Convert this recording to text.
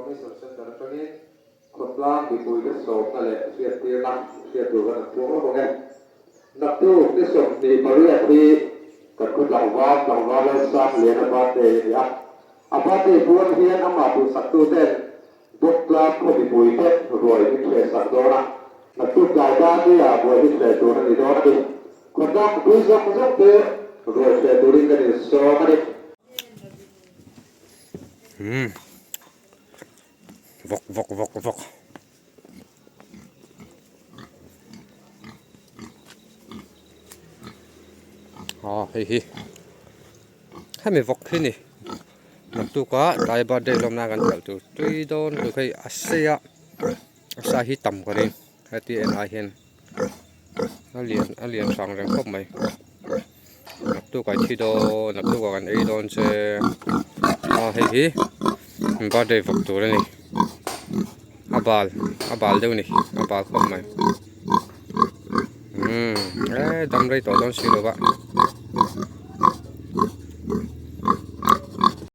Information Centre atangin khawtlang mipuite sawmna leh hriattirna hriat tur kan han puang lawk ang e. Naktuk ni 28 hi kan khaw tlangval, tlangval Lalsam Liana birthday a ni a. A birthday puang hian amah duhsaktuten Bawktlang khaw mipuite ruai min hrehsak dawn a. Naktuk tlai birthday-ah buai hi hreh tur a ni dawn a ni. Khawtlang mipui zawng zawngte ruai hreh turin kan insawm a ni. Umm vawk vawk vawk vawk aw hei hi hemi vawk hi ni naktuk a tlai birthday lawm nan kan kal tur tui dawn lutuk hei a sei a a sa hi tam ka ring heti en ai hian a lian a lian hrang reng khawp mai naktuk ah i thi dawn naktuk ah kan ei dawn che aw hei hi birthday vawk tur a ni a bal a bal deuh a ni a bal khawp mai umm e dam rei tawh dawn si lo va.